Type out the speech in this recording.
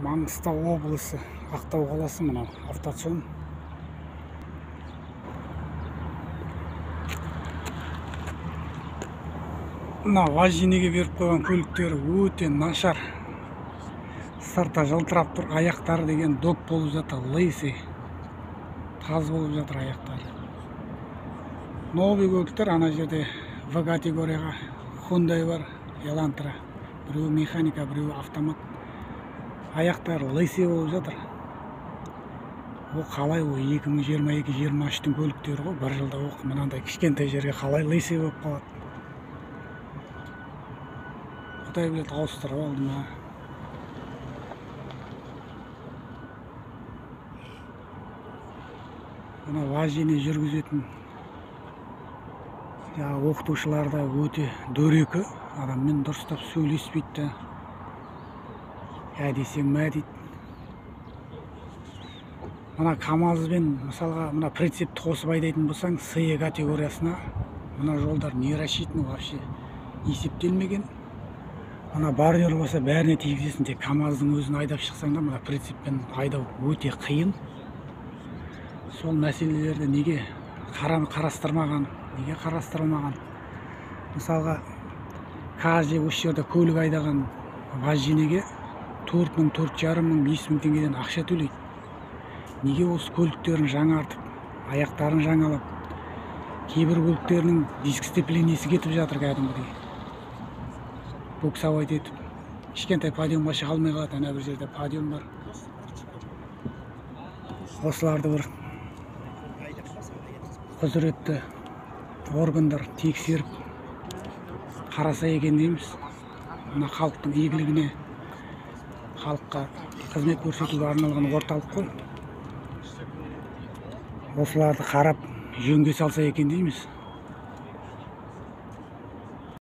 Маңғыстау облысы, Ақтау қаласы, мынау автоЦОН. Мына вождениеге беріп қойған көліктері өте нашар. Сырты жылтырап тұр, аяқтары деген доп болып жатыр, лысый. Таз болып жатыр аяқтары. Новый көліктер ана жерде В категорияға Hyundai бар, Elantra. Біреуі механика, біреуі автомат. Аяқтары лысый болып жатыр. О қалай о 2022-23-тің көліктері ғой, бір жылда оқ мынандай кішкентай жерге қалай лысый болып қалады. Құдай біледі, ауыстырып алды ма. Мына вождение жүргізетін жаңағы оқытушылар да өте дөрекі, адаммен дұрыстап сөйлеспейді. Ә десең мә дейді. Мына КамАЗбен мысалға мына прицепті қосып айдайтын болсаң, С категориясына мына жолдар не рассчитаны вообще, есептелмеген. Мына бордюр болса бәріне тигізесің, тек КамАЗдың өзін айдап шықсаң да мына прицеппен айдау өте қиын. Сол мәселелерді неге қарастырмаған, неге қарастырылмаған? Мысалға КАЗ осы жерде көлік айдаған вождениеге 4 000, 4 500, 5 000 теңгеден ақша төлейді. Неге осы көліктерін жаңартып, аяқтарын жаңалап, кейбір көліктерінің диск сцеплениесі кетіп жатыр кәдімгідей. Буксовать етіп, кішкентай подъемға шыға алмай қалады, ана бір жерде подъем бар. Осыларды бір құзыретті органдар тексеріп қараса екен дейміз. Мына халықтың игілігіне, халыққа қызмет көрсетуге арналған орталық қой. Осыларды қарап жөнге салса екен дейміз.